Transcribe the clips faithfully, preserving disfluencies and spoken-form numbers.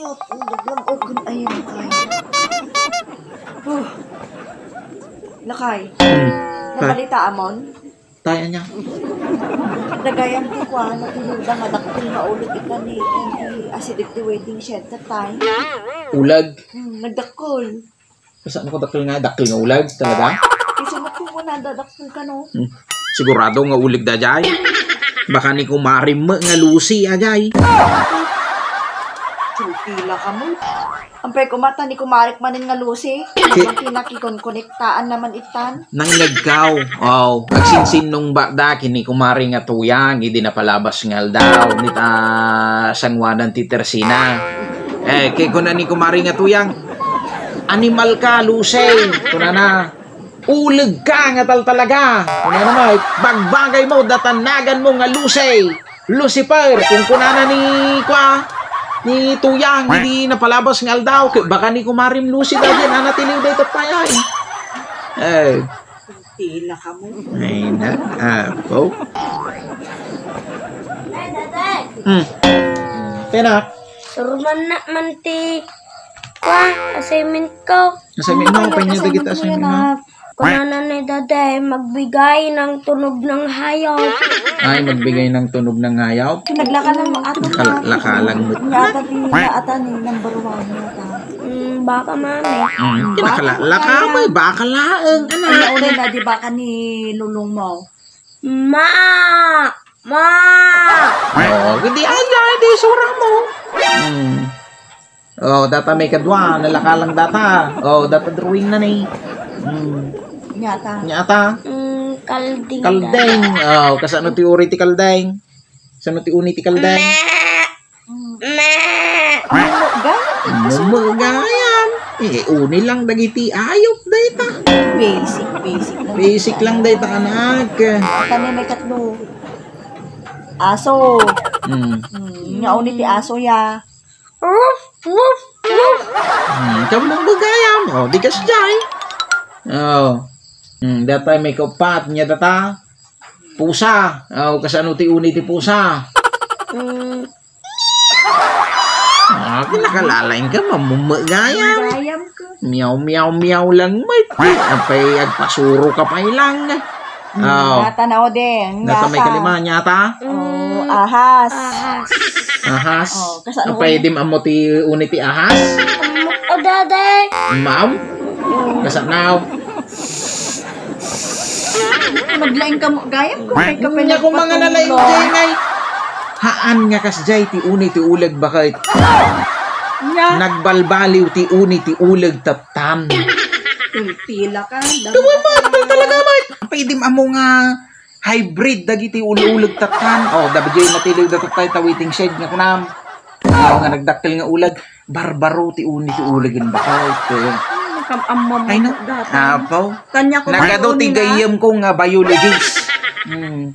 Naglam-, oh, kun-, ay, lakay. Oh. Lakay. Hmm. Nabalitaamon? Tay, ania? Dagayan ti kuan, natiluda nga dakkel nga uleg ita ni, ni asideg ti wedding shed, tay. Uleg? Hmm, nagdakkel. Kasano ko dakkel nga, dakkel nga uleg, talaga? Isu met ko na dadakkel ka, no? Hmm. Sigurado nga uleg da, jay. Baka ni kumarim nga Lucy, ajay. Chulpila ka mo. Ampay kumata ni kumarik manen nga Lucy. Ki- Ang pinakikonkonektaan naman itan. Nangngegkaw. Oh, agsinsinnungbatda ken ni kumari nga Tuyang idi napalabas nga aldaw, nita sanguanan ti tersina. Eh, kay kuna ni kumari nga Tuyang, "Animal ka, Lucy," kunana. "Uleg ka nga taltalaga," kunana met. "Bagbagay mo, datanagan mo nga Lucy." Lucifer, kunkunana ni, kua, ni Tuyang, idi napalabas nga aldaw, ket baka ni kumarim Lucy, dagiti nanatiliw dayta pay ay. Eh. Tila ka mo. Ay, na, apo. Hmm. Penak. Surman na man ti, kua, assignment ko. Assignment mo, Ano panya assignment dagiti mo assignment yan, mo. Ah? Kunana ni Daday, magbigay ng tunog ng hayop. Ay, magbigay ng tunog ng hayop? Pinaglakalan mo ato Nakal-, na. Lakalang mo. Nya ata ti, ata ni number one, nya ata. Mm, baka, mami. Mm, Baka kinakala-, kaya. Laka mo, eh, baka laeng, anak. Ano, una na, di ba, ka ni lulong mo? Ma! Ma! Oo, hindi, ay, ay, di, sura mo. Mm. Oh, data may kadua, nalakalang data. Oh, data drawing na ni. Hmm. Nyata. Nyata. Mm, kalding. Kalding. Oh, kasano ti uri ti kalding? Sano ti uni ti kalding? Meh. Meh. Ano, gayam? Ano, gayam? Eh, uni lang dagiti ayop dayta. Basic, basic lang. Basic lang dayta, anak. Kami may katlo. Aso. Hmm. Hmm, nga uni ti aso ya. Woof, woof, woof. Hmm, kamu nang bagayam. Oh, di kasjay. Oh. Hmm, data may kaupat nya data. Pusa. Oh, kasano ti uni ti pusa? Mm. Ah, pinakalalain ka, mamumagayam. Gayam ka. Meow, meow, meow lang, mate. Apay, agpasuro ka pay lang. Hmm, Oh. Nata na, Odeng. Nata may Nata. Kalima, nyata? Oh, ahas. Ahas. Ahas. Oh, kasano Apay, ko? Di maamo ti uni ti ahas? Amok, o, Dade. Ma'am? Kasanaw? Naglaing ka mo, gayam ko, kay kapila Nya ko mga nalaing patulog. Jay, ngay. Haan nga kasjay ti uni ti uleg, bakit? Nya. Nagbalbaliw ti uni ti uleg, tattan. Tultila ka. Duwa mo, talaga mo. Pwede mo nga hybrid dagiti ululeg tattan. Oh, W J, natiliw da tattay ta waiting shed nga kunam. Oh, nga nagdakkel nga uleg. Barbaro ti uni ti ulegen, bakit? Nakam-, amam Ay, no? Dati. Apo. Kanya ko Nagado ti uni na. Gayyem ko nga biologist. Hmm.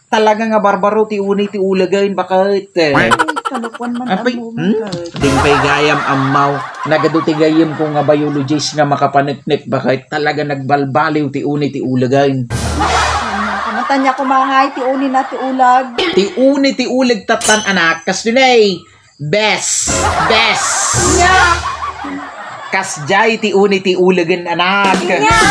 Talaga nga barbaro ti uni ti ulegen, bakit? Ay, kalokohan man Apay, ang hmm? Bakit? Ding pay gayam ammaw. Nagado ti gayyem ko nga biologist nga makapaneknek, bakit? Talaga nagbalbaliw ti uni ti ulegen. Ano, tanya ko, mahay, ti uni na ti ulag. Ti uni ti uleg tattan, anak, kas dunay. Bes! Bes! Nya! Kasjay ti uni ti ulegen, anak. Nya!